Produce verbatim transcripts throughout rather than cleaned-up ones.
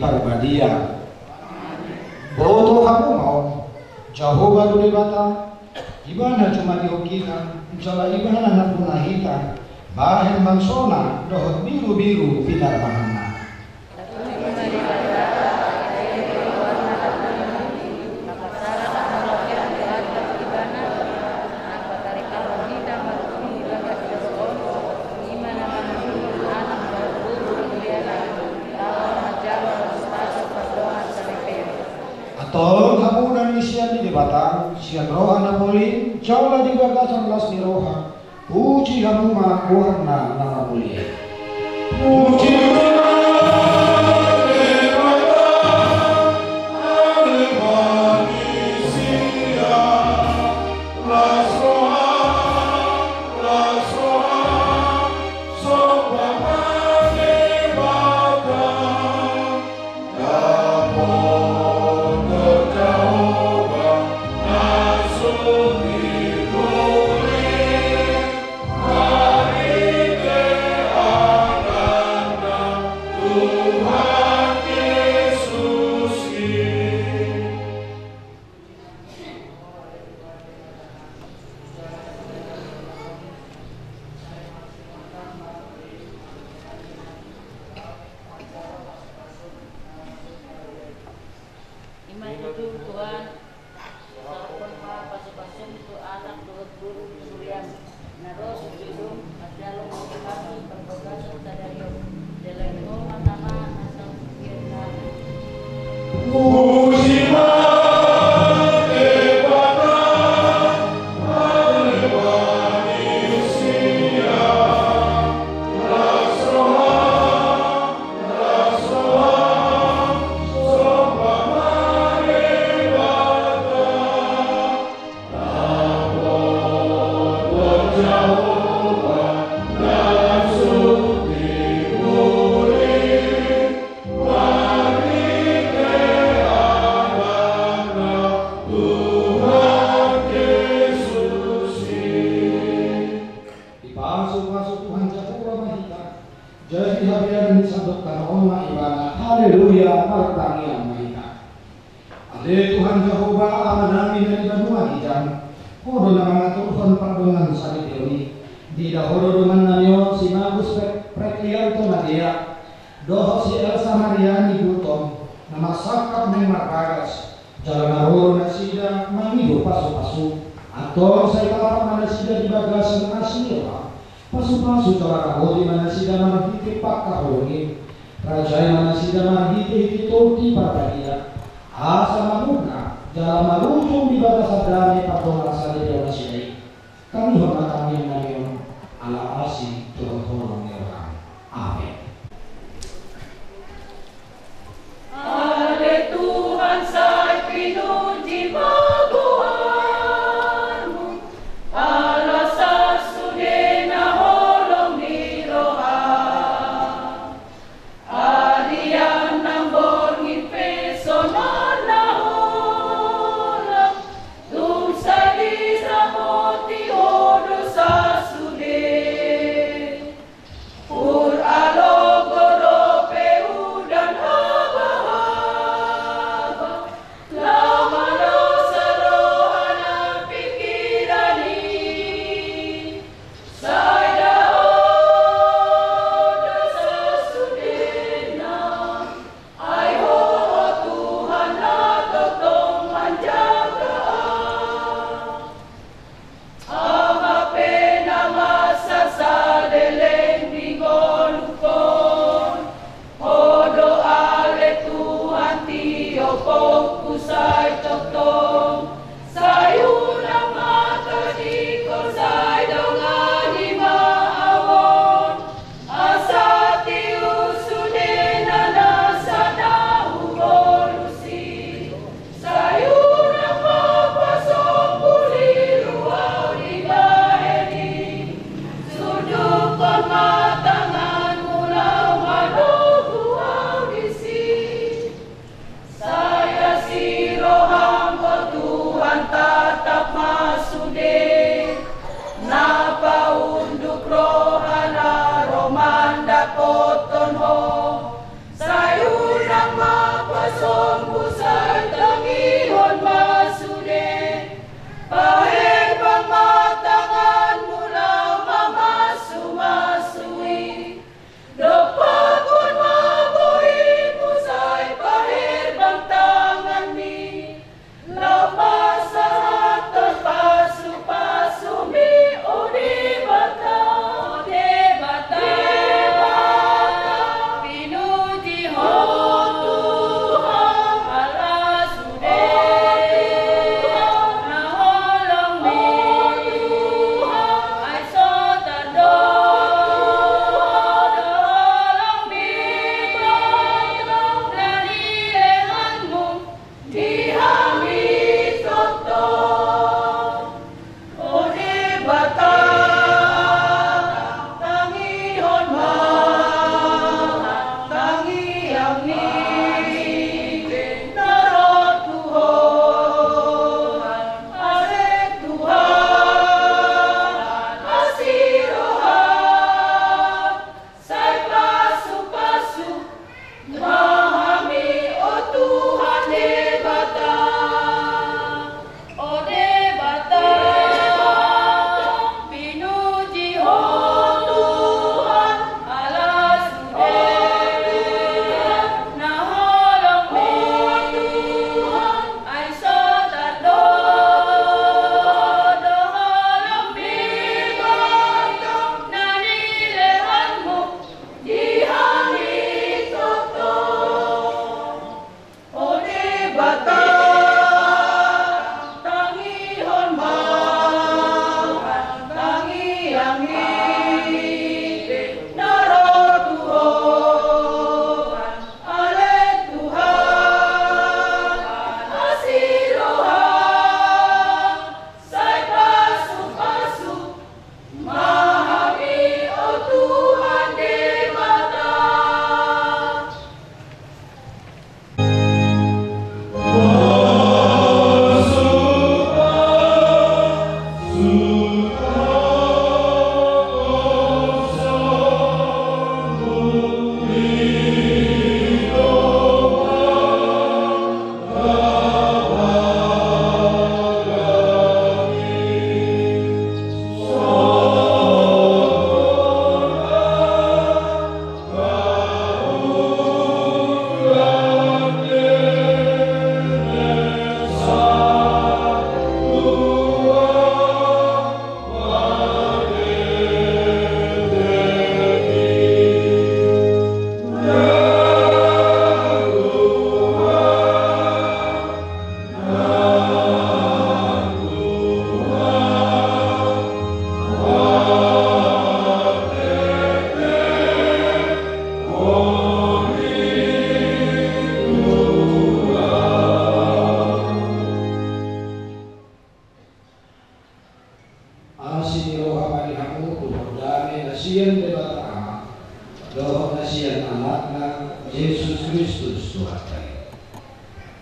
Parbadia. Boto hamu ma on, Jahowa do Debata, Ibana jumadihon hita, jala Ibana nampuna hita bahen bangsona dohot birubiru pinarmahanna. Antong hamu na nisian ni Debata sian roha na poli jala di bagasan las ni roha, puji hamu ma goarna na marmulia. Puji ma Debata, ale ma nisian, las roha, las roha, somba ma Debata. Ima tutu Tuhan, sahaphon ma pasupasum tu anak dohot boru ni huria na ro sujudum, mardialog ma hami parbagason sadari on. Jala i ma tama na sapudian nami. Puji ma Debata, ale ma nisian, las roha, las roha, somba ma Debata. Dipasupasu Tuhan Jahowa ma hita. Jadi habiaran ni sandok tano on ma Ibana. Haleluya, martangiang ma hita. Ale Tuhan Jahowa, Amanami na di banua ginjang, Ho do na mangaturhon pardongan salelenglelengna i. Diida Ho do dongan nami on si Magus Pre-, Preklianto Madea dohot si Elsa Mariani Buton na marsangkap naeng marbagas, jala na ro do nasida mangido pasupasu. Antong sai tangkas ma nasida di bagasan asi ni roha. Pasupasu jala rahoti ma nasida marhite pangkaholongan i. Rajai ma nasida marhitehite Tondi Parbadia, asa mamungka jala marujung di bagasan dame pardongan salelengleleng nasida i. Tangihon ma tangiang nami on, ala asi dohot holong ni roham. Amen. Ale Tuhan, sai pinuji ma goarmu, ala sasudena holong ni roham. Arian nang borngin pe songon na holan, tung sai diramoti Ho do sasude. Pur alo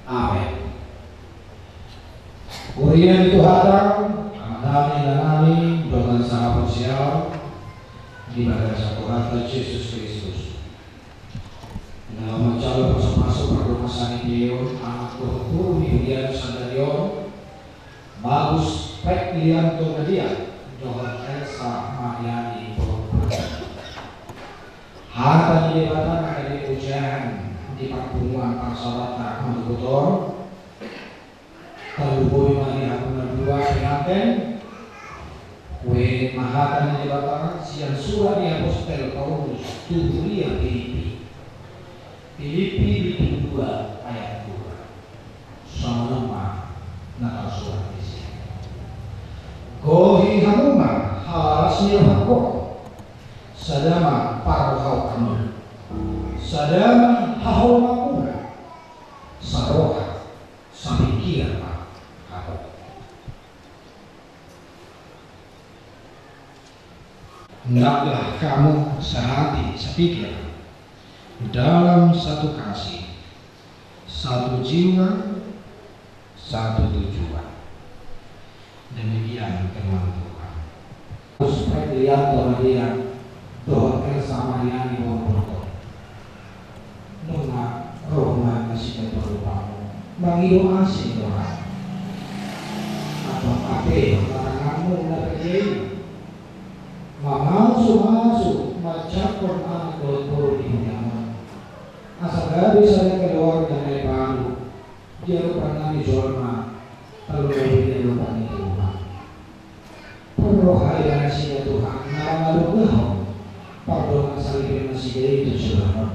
Amen. Huria ni Tuhanta, Amanami, Inanami, dohot sahabat sial di bagasan Tuhanta Jesus Kristus. Laho manjalo pasupasu pardongansaripeon anak dohot boru ni huria sadari on, Bagus Feklianto Nadia dohot Elsa Mariani Bongkol. Hata ni Debata na gabe pujian di parpunguan parsaoranta manogot on. Tarlumobi ma di hapuna dua penganten. Hubaen ma hata ni Debata sian surat ni apostel Paulus tu huria Filipi. Filipi bindu dua ayat dua. Songon on ma na tarsurat disi. Gohi hamu ma halalas ni rohangku. Sada ma parrohaon hamu. Sada ma haholonganmuna. Saroha, sapingkiran ma hamu. Hendaklah kamu sehati, sepikir, dalam satu kasih, satu jiwa, satu tujuan. Demikian firman Tuhan. Bagus Feklianto Nadia dohot Elsa Mariani Bongkol. Nunga ro ma nasida tu hamu, mangido asi do hami. Antong hape tanganmu na badia i mamasumasu manjangkon anak dohot boru di huriamu, asa gabe sada keluarga na imbaru di adopan ni jolma, tarlumobi di adopan ni Tuhan. Parrohai ma nasida Tuhan na mangalugahon pardongansaripeon nasida i tu joloan on.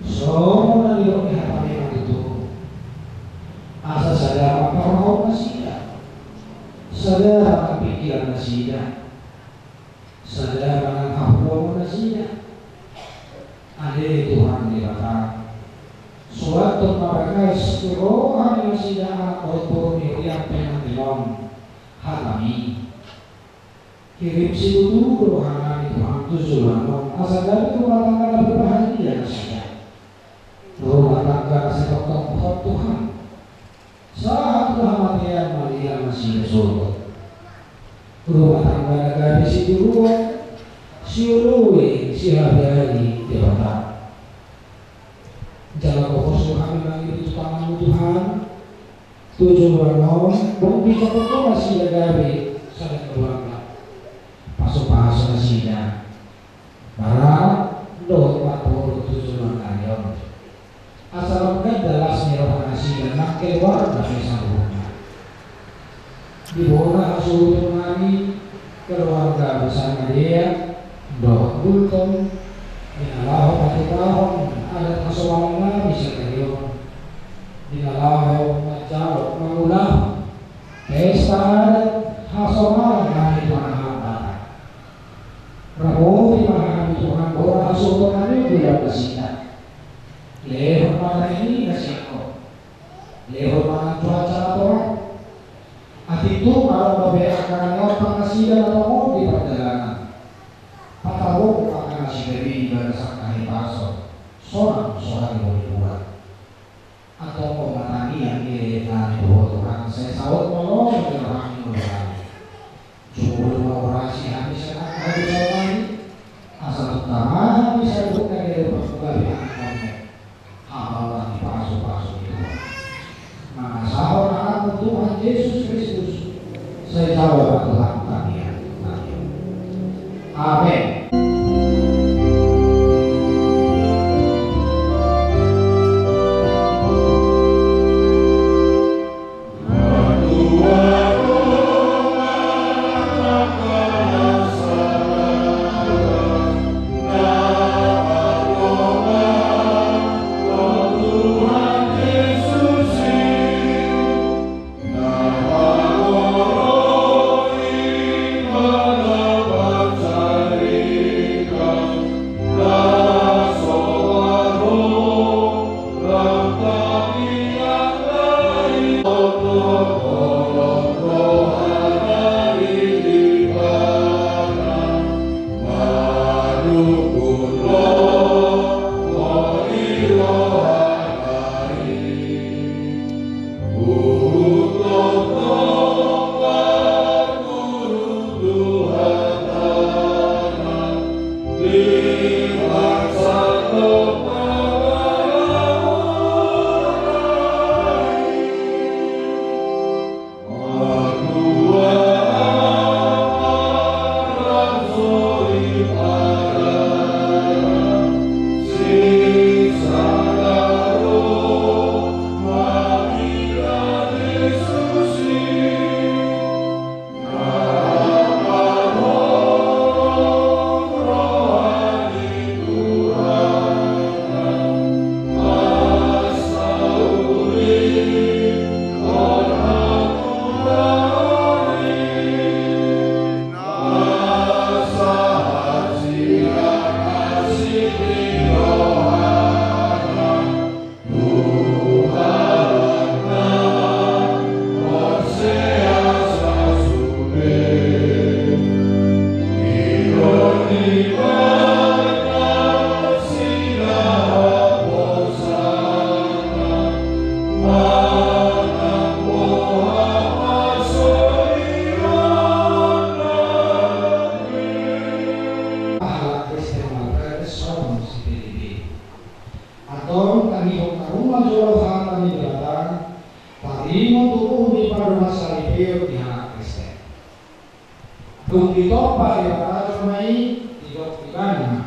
Songon na nidok ni hataM i ma tutu, asa sada ma parrohaon nasida, sada ma nang pingkiran nasida, sada ma nang haholongan nasida. Ale Tuhan Debata, soathon ma bagas tu roha ni nasida anak dohot boru ni huriaM pengantin on hataMi. Kirim situtu roha nami Tuhan tu joloan on, asa gabe rumah tangga na berbahagia nasida. Rumah tangga na sai tongtong Ho Tuhan. Sahat tu hamatean ma di nasida sogot. Rumah tangga na gabe sitiruon, sioloi, sihabiari Debata. Jala pos do hami mangido tu tanganMu Tuhan, tu joloan on, dung dijangkon Ho nasida gabe sada keluarga. Pasupasu nasida, marhaha dohot marboru tu joloan nami on. Asa lam ganda las ni roha nasida nang keluarga pe saluhutna. Di bona hasuhuton nami keluarga besar Nadia dohot Gultom, di na laho patupahon adat hasomalan nami sadari on, di na laho manjalo mangulahon pesta adat hasomalan nami tu hahang Batak. Ramoti ma hami Tuhan bona hasuhuton nami di bagasan nasida. Lehon ma na tingki na sian Ho. Lehon ma na cuaca na torop. Atik tung adong dope angka na niorta nasida na tongon di pardalanan. Patarobok angka nasida be di bagasan hahipason. Sonang so hami boi buat. Antong ma tangiang ni leleng nami tu Ho Tuhan, sai saut ma lomo ni rohaM tu hami. Jumolo ma horasi hami sian angka hadosaon nami, asa tung tama hami saluhutna di adopanMu gabe angka na hamaolan ni pasupasu ni Tuhan. Mangasahon anakMu Tuhan Jesus Kristus, sai jalo ma Tuhan tangiang nami. Amen. Jolo hata ni Debata, tarimo tutu di pardongansaripeon di halak Kristen. Dung ditompa Debata jolma i, didok ibana ma: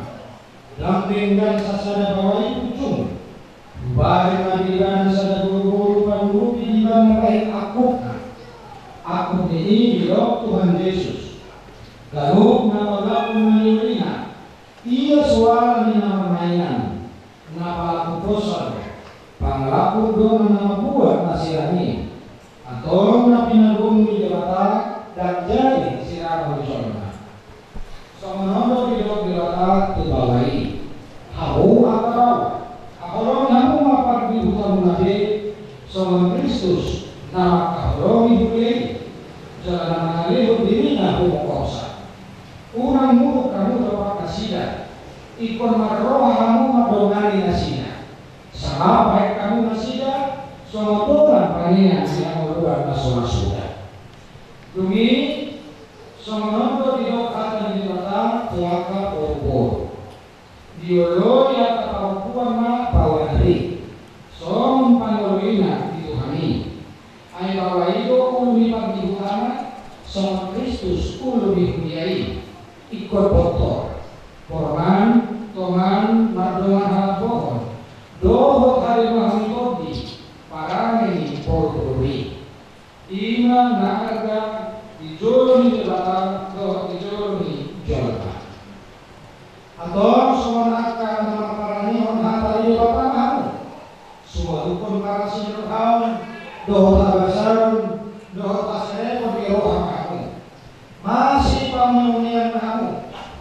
Ndang denggan sasada baoa i punjung. Hubahen ma di ibana sada boru-boru pangurupi di ibana bahen angkupna. Angkup ni i didok Tuhan Jesus. Ganup na mangulahon na niulina, ia suara ni na marmaingan, na palaku poso do, pangalangkup do na mambuat na sirang i. Antong na pinadomu ni Debata ndang jadi sirang ni jolma. Songon on do didok Debata tu baoa i: Hamu angka baoa, haholongi hamu ma pardihutamuna be, songon Kristus na mangkaholongi huria i, jala na mangalehon dirina humongkopsa. Unang muruk hamu dompak nasida, ingkon marroha hamu mandongani nasida. Sangap bahen hamu nasida songon dongan pangian di hangoluan na so ra suda. Dung i, songon on do didok hata ni Debata tu angka boru-boru: Dioloi angka parompuan ma baoana be, songon pangoloina di Tuhan i. Ai baoa i do ulu ni pardihutana, songon Kristus ulu ni huria i. Ingkon pintor, borman, tongan, mardongan halambohon dohot harimahon ni tondi parange ni boru-boru i. I ma na arga di jolo ni Debata dohot di jolo ni jolma. Antong songon angka na mamparangehon hata ni Debata ma hamu. Sumatuphon parasirohaon dohot habasaon dohot haserepon ni roha ma hamu. Masipamunean ma hamu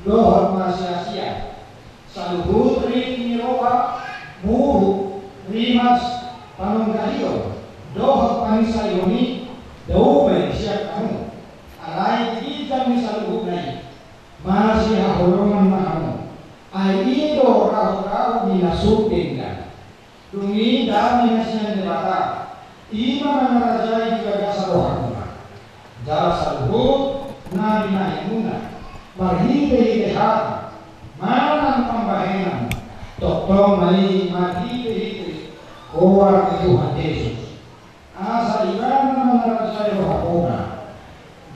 dohot masiasian. Saluhut riti ni roha, muruk, rimas, panonggahion dohot pangisaion i dao ma i sian hamu. Alai di ginjang ni saluhutna i, masihaholongan ma hamu. Ai i do rahut-rahut ni na sun denggan. Dung i dame na sian Debata, i ma na mangarajai di bagasan rohamuna. Jala saluhut na binahenmuna marhite-hite hata manang pambahenan, tongtong ma i marhite-hite goar ni Tuhan Jesus. Asa ibana mangarajai rohamuna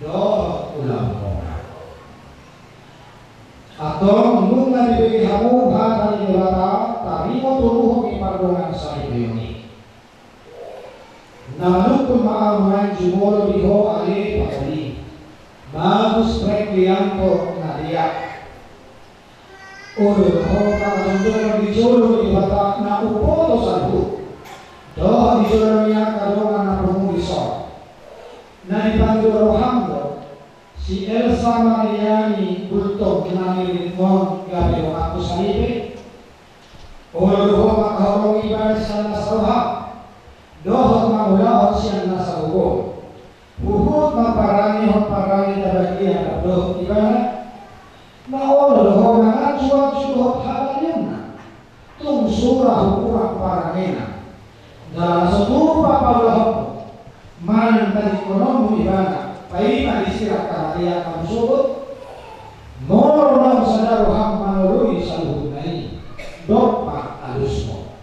dohot ulaonmuna. Antong nunga dibege hamu hata ni Debata, tarimo tutu di pardongansaripeon i. Na manungkun ma ahu nuaeng jumolo di ho ale pangoli, Magus Preklianto Nadia. Olo do ho pangajongjongon di jolo ni Debata na umboto saluhut, dohot di jolo ni angka dongan na pungu dison. Na dipangido roham do si Elsa Mariani Bultong na nirimum on gabe donganku saripe? Olo do ho mangkaholongi ibana sian nasa roham dohot mangulahon sian nasa gogo. Huhut mamparangehon parange na badia dohot ibana. Na olo do ho manganju-anju dohot habalionna. Tung sura hurang parangena. Jala so tupa paulahonmu manang tadingkononmu ibana paima di sirang hamatean na umsogot. Molo naung sada roham mangoloi saluhutna i, dok ma alusmu.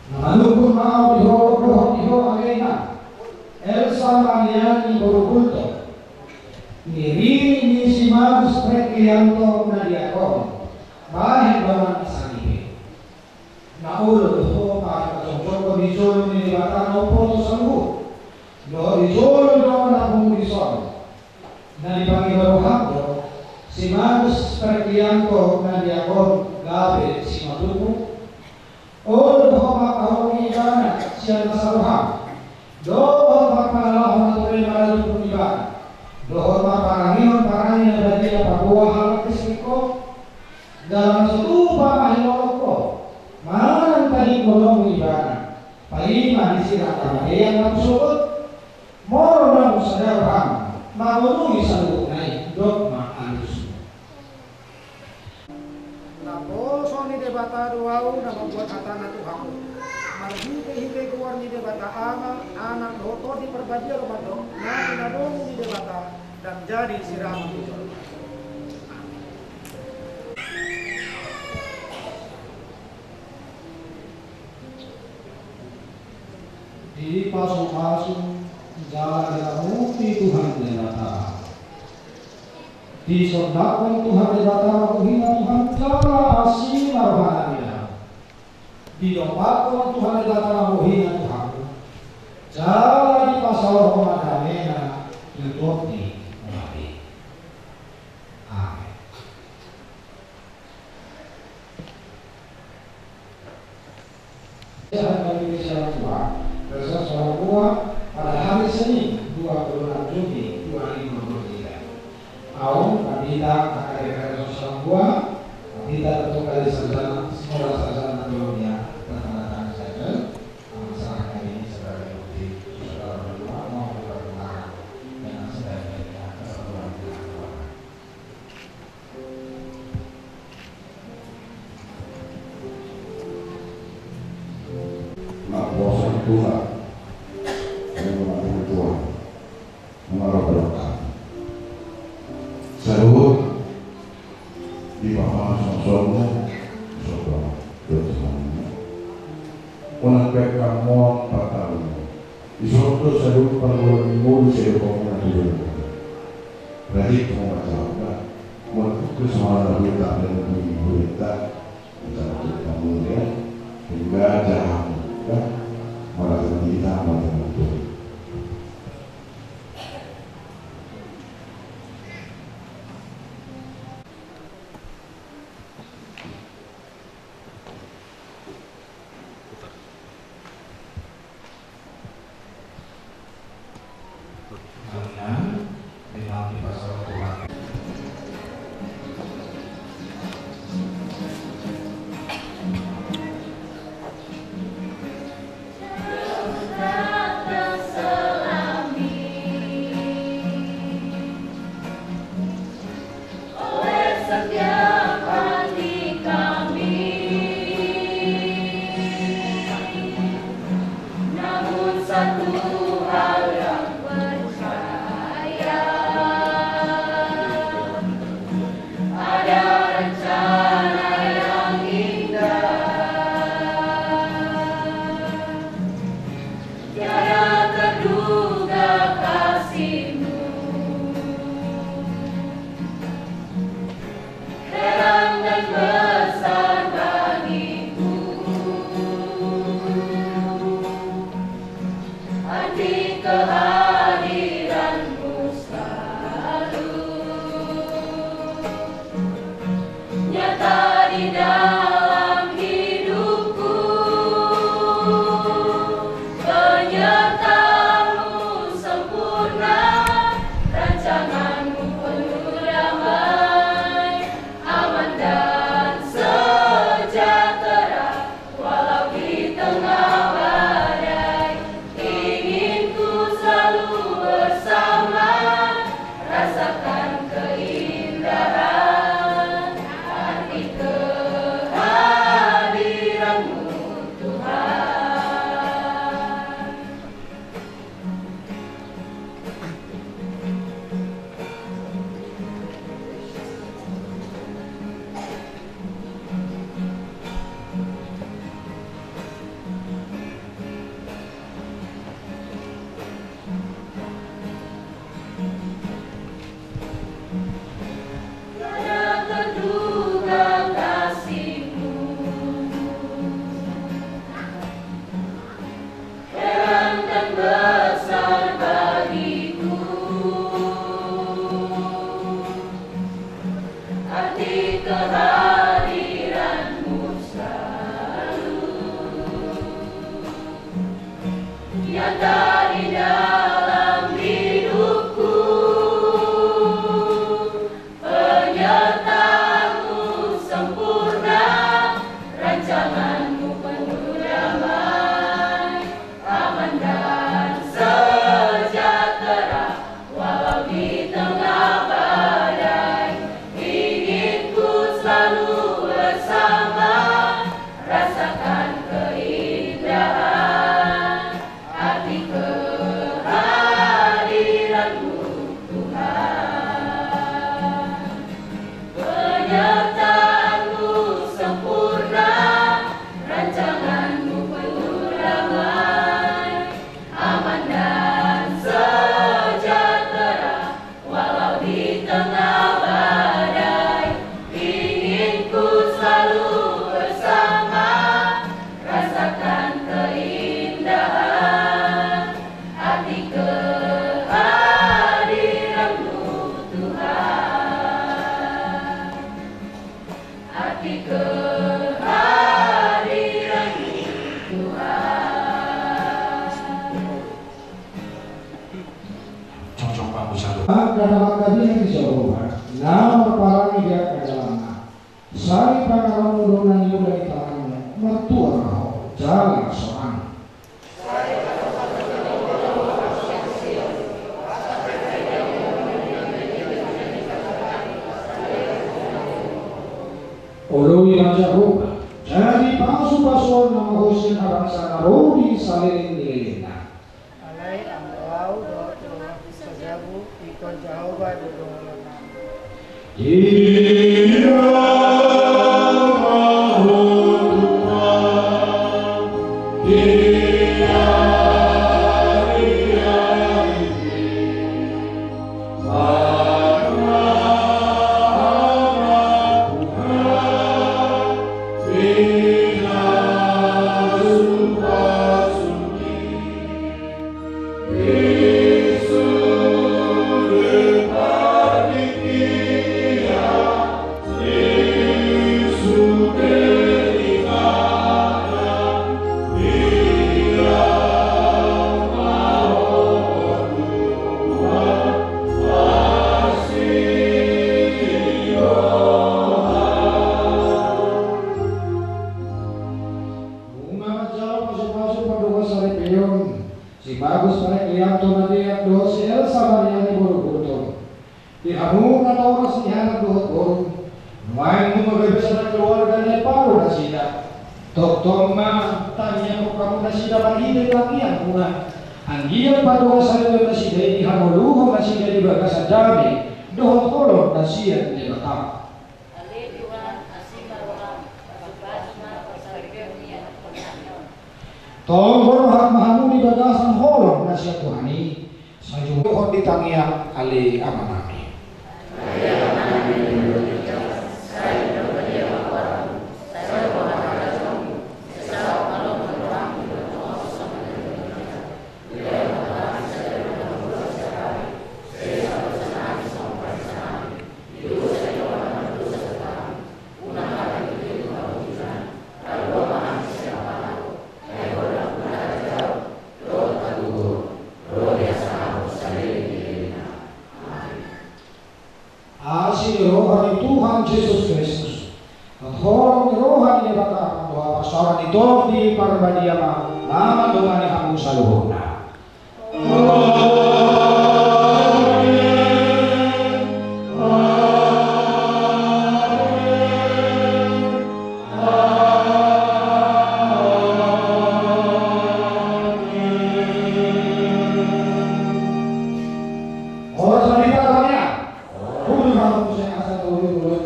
Na manungkun ma ahu di ho dohot di ho ale inang Elsa Mariani boru Bultong, ni riri ni si Magus Preklianto Nadia on, bahen dongan saripe. Na olo do ho pangajongjongon di jolo ni Debata na umboto saluhut dohot di jolo ni dongan na pungu dison. Na dipangido roham do si Magus Preklianto Nadia on gabe simatubu? Olo do ho mangkaholongi ibana sian nasa roham dohot marpangalahon na tole manang tubu ni ibana, dohot mamparangehon parange na badia paboa halak Kristen on? Jala na so tupa pahilolonmu manang tadingkononmu ibana paima di sirang hamatean na umsogot. Molo naung sada roham mangoloi saluhutna i, dok ma alusmu. Naposo ni Debata do ahu na mambuat hatana tu hamu. Marhite-hite goar ni Debata Ama, Anak dohot Tondi Parbadia do mandok, na pinadomu ni Debata ndang jadi sirang ni jolma. Amin. Dipasupasu jala diramoti Tuhan Debata. Disondangkon Tuhan Debata ma bohina, Tuhan, jala asi ma rohana di dalam. Didompakkon Tuhan Debata ma bohina, Tuhan, jala dipasaorhon ma damena tu tondi on. Amen. Siaran Indonesia Dua, Ressort Salua, pada hari Senin, dua puluh enam Juni dua ribu dua puluh tiga. Au, Pandita H K P P Ressort Salua, Pandita Ketua Kali Sarjana, Sekolah Sarjana Teologi, dan tanda tangan saya, kami serahkan ini sebagai bukti saudara berdua mau berpengaruh dengan sebaik-baiknya keperluan kita. Naposo Tuhan, yang mengatur Tuhan, mengarah belakang. Saluhut, di papasan sonmu, sobo, dosa sonmu. Unang pekkamu, patalmu. Dison do saluhut panggual ni mulu sedo panguna tu dalam. Rajin kamu baca Allah. Mentuk ke semua nabi tak ada nabi di berita. Mencakup kamu ya. Hingga jahat ya. Malah kita malah itu. Oleh setiap hati kami, namun satu hal yang percaya, ada rencana yang indah. Tiada terduga kasih-Mu, heran dan besar bagiku, arti kehadiran-Mu selalu nyata di dalam hidupku. Penyertaan-Mu sempurna, rancangan-Mu penuh damai, aman dan sejahtera. Walau di tengah badai, ingin ku selalu bersama, rasakan keindahan, arti kehadiran-Mu, Tuhan. Tiada terduga kasih-Mu, heran dan besar bagiku, arti kehadiran-Mu selalu nyata di dalam hidupku. Penyertaan-Mu sempurna, rancangan-Mu penuh damai, aman dan sejahtera. Walau di tengah badai, ingin ku selalu bersama, rasakan keindahan, arti ke Angka na mangkabiari Jahowa, na marparange di angka jalanna. Sai pangaramu do na niula di tanganmu, martua ma ho jala sonang. Oloi ma Jahowa, jadi pasupasuonna ma ho sian habangsa na ro di saleleng ni lelengna. Alai anggo au dohot rohangku sajabu, ingkon Jahowa do dohonon nami. Ia ma ho Tuhan, ia, ia, ia. Nunga manjalo pasupasu Pandohan Saripeon, si Bagus Pareklianto na deak dohot si Elsa Mariani boru Burton. Di hamu na tau ras ni anak dohot boru, nuaeng nunga gabe sada keluarga na imbaru nasida. Tongtong ma tangiangkon hamu nasida marhite tangiangmuna. Anggiat padoa saluhut nasida i dihangoluhon nasida di bagasan dame dohot holong na sian Debata. Ale Tuhan, asi ma roham, pasupasu ma parsaripeon ni anakkon nami on. Tongtong roham ma hamu di bagasan holong na sian Tuhan i. Sai jumpa di tangiang ale Amanami. Asi ni roha ni Tuhan Jesus Kristus, dohot holong ni roha ni Debata, dohot parsaoran ni Tondi Parbadia ma, na mandomani hamu saluhutna. Amen. Amen. Amen. Ora sa di tangan ya. Kudu kamu saya asal dulu dulu.